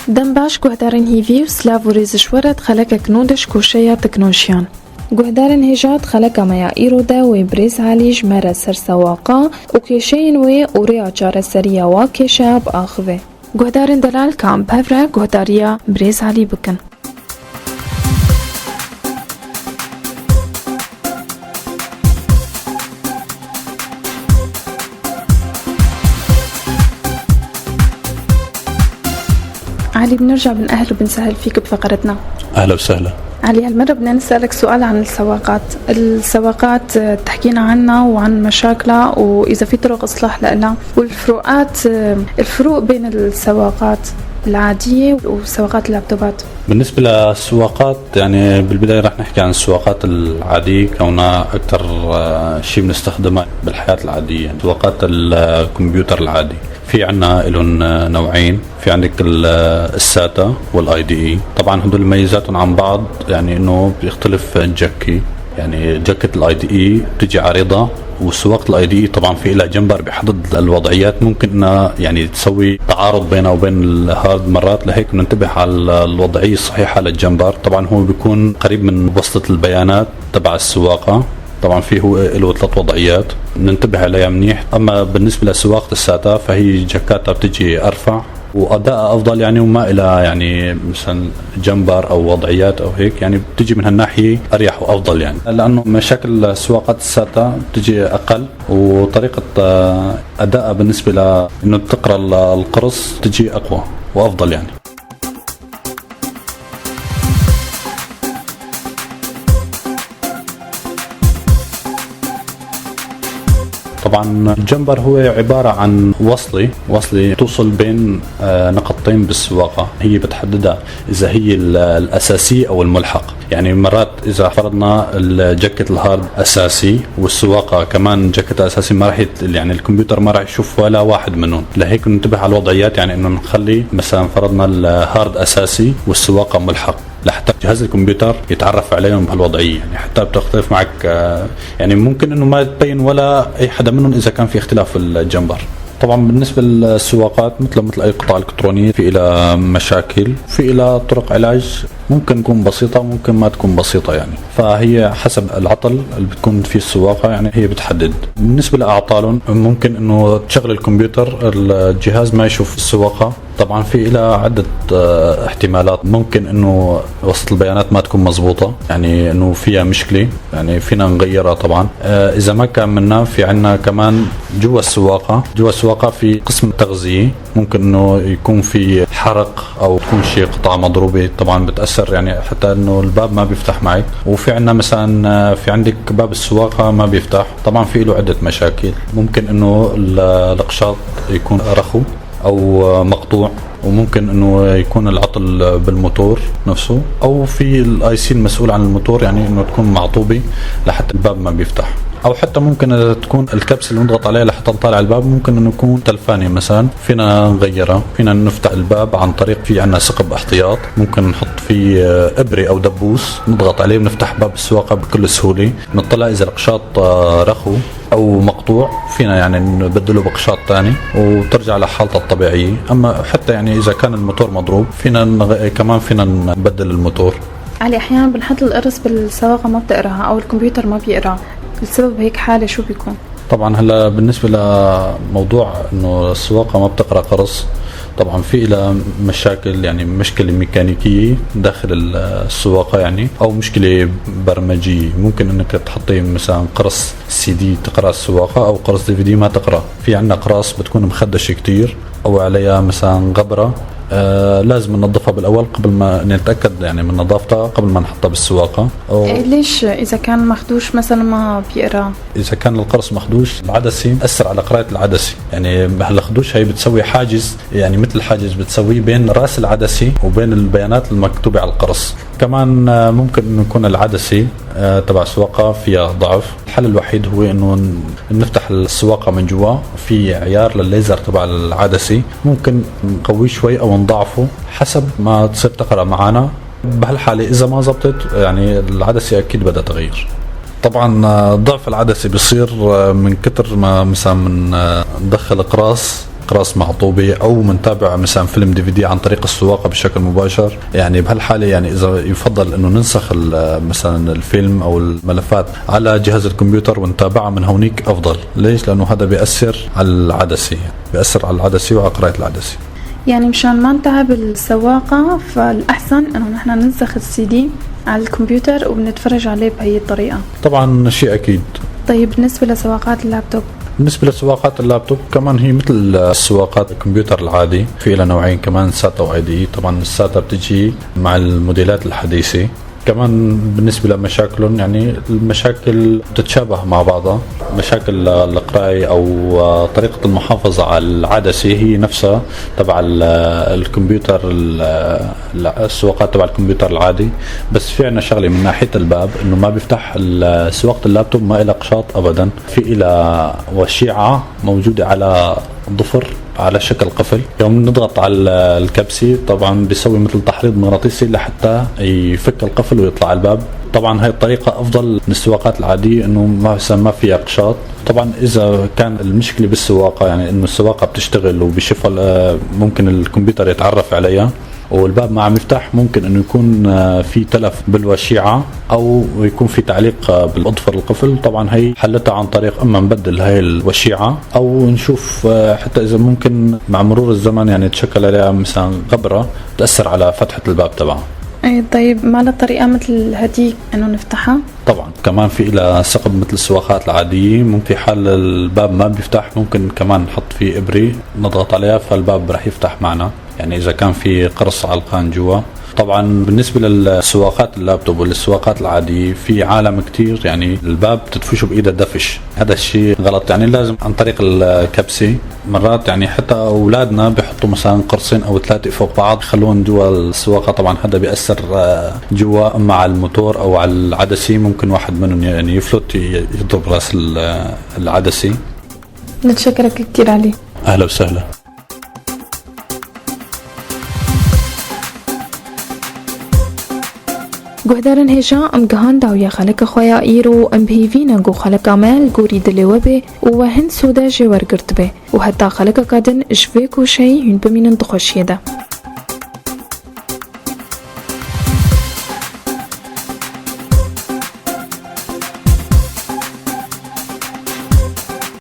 Dem baş guhdarên hêvî û silav û rêz ji we re di xelekek nû de ji koşeya teknolojiyan. Guhdarên hêja di xeleka me ya îro de wê birêz Elî ji me re ser sewaqa û kêşeyên wê û rêya çareseriya wa kêşeya biaxive. Guhdarên delal ka em bi hev re guhdariya birêz Elî bikin. علي بنرجع بنأهل وبنسهل فيك بفقرتنا. اهلا وسهلا. علي، هالمرة بدنا نسألك سؤال عن السواقات. السواقات تحكينا عنها وعن مشاكلها وإذا في طرق إصلاح لها، والفروقات الفروق بين السواقات العادية وسواقات اللابتوبات. بالنسبة للسواقات، يعني بالبداية رح نحكي عن السواقات العادية كونها أكثر شيء بنستخدمها بالحياة العادية، يعني سواقات الكمبيوتر العادي. في عنا لهم نوعين، في عندك ال SATA وال IDE. طبعا هدول ميزاتهم عن بعض يعني انه بيختلف الجكي، يعني جكة ال IDE بتجي عريضة، وسواقة ال IDE طبعا في لها jumper بيحدد الوضعيات، ممكن انها يعني تسوي تعارض بينها وبين ال hard مرات، لهيك بننتبه على الوضعية الصحيحة لل jumper. طبعا هو بيكون قريب من وصلة البيانات تبع السواقة، طبعا فيه هو له ثلاث وضعيات ننتبه عليها منيح. اما بالنسبة لسواقه ال SATA فهي جاكاتها بتجي ارفع واداء افضل، يعني وما إلها يعني مثلا jumper او وضعيات او هيك، يعني بتجي من هالناحية اريح وافضل، يعني لانه مشاكل سواقات ال SATA بتجي اقل، وطريقه ادائها بالنسبة لانه تقرا القرص تجي اقوى وافضل يعني. طبعا ال jumper هو عبارة عن وصلة توصل بين نقطتين بالسواقة، هي بتحددها إذا هي الأساسية أو الملحق. يعني مرات إذا فرضنا جاكة ال hard أساسي والسواقة كمان جاكة أساسي، ما راح يعني الكمبيوتر ما راح يشوف ولا واحد منهم، لهيك ننتبه على الوضعيات، يعني إنه نخلي مثلا فرضنا ال hard أساسي والسواقة ملحق لحتى جهاز الكمبيوتر يتعرف عليهم بهالوضعيه، يعني حتى بتختلف معك، يعني ممكن انه ما تبين ولا اي حدا منهم اذا كان في اختلاف في ال jumper. طبعا بالنسبة للسواقات مثل اي قطعه الكترونية في لها مشاكل، في لها طرق علاج ممكن تكون بسيطة ممكن ما تكون بسيطة، يعني فهي حسب العطل اللي بتكون فيه السواقة يعني هي بتحدد. بالنسبة لاعطالهم ممكن انه تشغل الكمبيوتر الجهاز ما يشوف السواقة، طبعا في لها عده احتمالات، ممكن انه وصلة البيانات ما تكون مزبوطه، يعني انه فيها مشكلة، يعني فينا نغيرها طبعا. اذا ما كان منا في عندنا كمان جوا السواقة في قسم تغذية، ممكن انه يكون في حرق او تكون شيء قطعه مضروبة، طبعا بتاثر يعني حتى انه الباب ما بيفتح معك. وفي عندنا مثلا في عندك باب السواقة ما بيفتح، طبعا في له عده مشاكل، ممكن انه القشاط يكون رخو او مقطوع، وممكن انه يكون العطل بالموتور نفسه، او في ال IC المسؤول عن الموتور، يعني انه تكون معطوبه لحتى الباب ما بيفتح، او حتى ممكن تكون الكبسه اللي نضغط عليها لحتى نطالع الباب ممكن انه يكون تلفانه مثلا، فينا نغيرها، فينا نفتح الباب عن طريق في عندنا ثقب احتياط ممكن نحط فيه ابره او دبوس نضغط عليه ونفتح باب السواقة بكل سهولة. نطلع اذا القشاط رخو او مقطوع فينا يعني نبدله بقشاط ثاني وترجع لحالتها الطبيعية. اما حتى يعني اذا كان الموتور مضروب فينا كمان فينا نبدل الموتور. علي، احيانا بنحط القرص بالسواقه ما بتقراها او الكمبيوتر ما بيقرا، السبب هيك حالة شو بيكون؟ طبعا هلا بالنسبة لموضوع انه السواقة ما بتقرا قرص، طبعا في لها مشاكل، يعني مشكلة ميكانيكية داخل السواقة يعني، او مشكلة برمجيه، ممكن انك تحطي مثلا قرص سي دي تقرا السواقة او قرص DVD ما تقرا. في عندنا قراص بتكون مخدشه كتير او عليها مثلا غبرة، لازم ننظفها بالاول قبل ما نتاكد يعني من نظافتها قبل ما نحطها بالسواقه. أو ليش اذا كان مخدوش مثلا ما بيقرا؟ اذا كان القرص مخدوش العدسة تاثر على قراءة العدسة، يعني هالخدوش هي بتسوي حاجز، يعني مثل حاجز بتسويه بين راس العدسة وبين البيانات المكتوبة على القرص. كمان ممكن انه يكون العدسة تبع السواقة فيها ضعف. الحل الوحيد هو انه نفتح السواقة من جوا، في عيار للليزر تبع العدسة ممكن نقويه شوي او نضعفه حسب ما تصير تقرا معنا. بهالحالة اذا ما زبطت يعني العدسة اكيد بدها تغيير. طبعا ضعف العدسة بيصير من كتر ما مثلا من ندخل اقراص اقراص معطوبه او بنتابع مثلا فيلم DVD عن طريق السواقه بشكل مباشر. يعني بهالحاله يعني اذا يفضل انه ننسخ مثلا الفيلم او الملفات على جهاز الكمبيوتر ونتابعها من هونيك افضل. ليش؟ لانه هذا بياثر على العدسه، بياثر على العدسه وعلى قراءه العدسه. يعني مشان ما نتعب السواقة، فالأحسن إنه نحن ننسخ السي دي على الكمبيوتر وبنتفرج عليه بهي الطريقة. طبعا، شيء اكيد. طيب، بالنسبة لسواقات اللابتوب؟ بالنسبة لسواقات اللابتوب كمان هي مثل السواقات الكمبيوتر العادي، في لها نوعين كمان، SATA و IDE. طبعا ال SATA بتجي مع الموديلات الحديثة. كمان بالنسبة لمشاكلهم، يعني المشاكل بتتشابه مع بعضها، مشاكل القراءة أو طريقة المحافظة على العدسة هي نفسها تبع الكمبيوتر، السواقات تبع الكمبيوتر العادي. بس في عنا شغلة من ناحية الباب إنه ما بيفتح. سواقة اللابتوب ما إلها قشاط أبدا، في إلها وشيعة موجودة على ضفر على شكل قفل. يوم نضغط على الكبسة طبعا بيسوي مثل تحريض مغناطيسي لحتى يفك القفل ويطلع الباب. طبعا هاي الطريقة أفضل من السواقات العادية، إنه ما فيها قشاط. طبعا إذا كان المشكلة بالسواقة، يعني إنه السواقة بتشتغل وبشوفها ممكن الكمبيوتر يتعرف عليها والباب ما عم يفتح، ممكن انه يكون في تلف بالوشيعه او يكون في تعليق بالاظفر القفل. طبعا هي حلتها عن طريق اما نبدل هاي الوشيعه او نشوف حتى اذا ممكن مع مرور الزمن يعني تشكل عليها مثلا غبره تاثر على فتحه الباب تبعها. ايه، طيب، ما لها طريقة مثل هديك انه نفتحها؟ طبعا، كمان في لها ثقب مثل السواقات العادية. ممكن في حال الباب ما بيفتح ممكن كمان نحط فيه إبرة نضغط عليها فالباب رح يفتح معنا، يعني إذا كان في قرص علقان جوا. طبعا بالنسبة للسواقات اللابتوب والسواقات العادية، في عالم كتير يعني الباب تدفشه بإيدها دفش، هذا الشيء غلط، يعني لازم عن طريق الكبسة. مرات يعني حتى أولادنا بيحطوا مثلا قرصين أو ثلاثة فوق بعض يخلون جوا السواقة. طبعا هذا بيأثر جوا اما على الموتور أو على العدسة، ممكن واحد منهم يعني يفلت يضرب راس العدسة. نتشكرك كثير علي. أهلا وسهلا. Guhdarên hêja، em gihan dawiya xeleka xwe ya îro. Em bi hêvî ne ku xeleka me li gorî dilê we bê û we hin sûde jê wergirtibe û heta xelekeka din ji vê koşeyê hûn bimînin di xweşiyê de.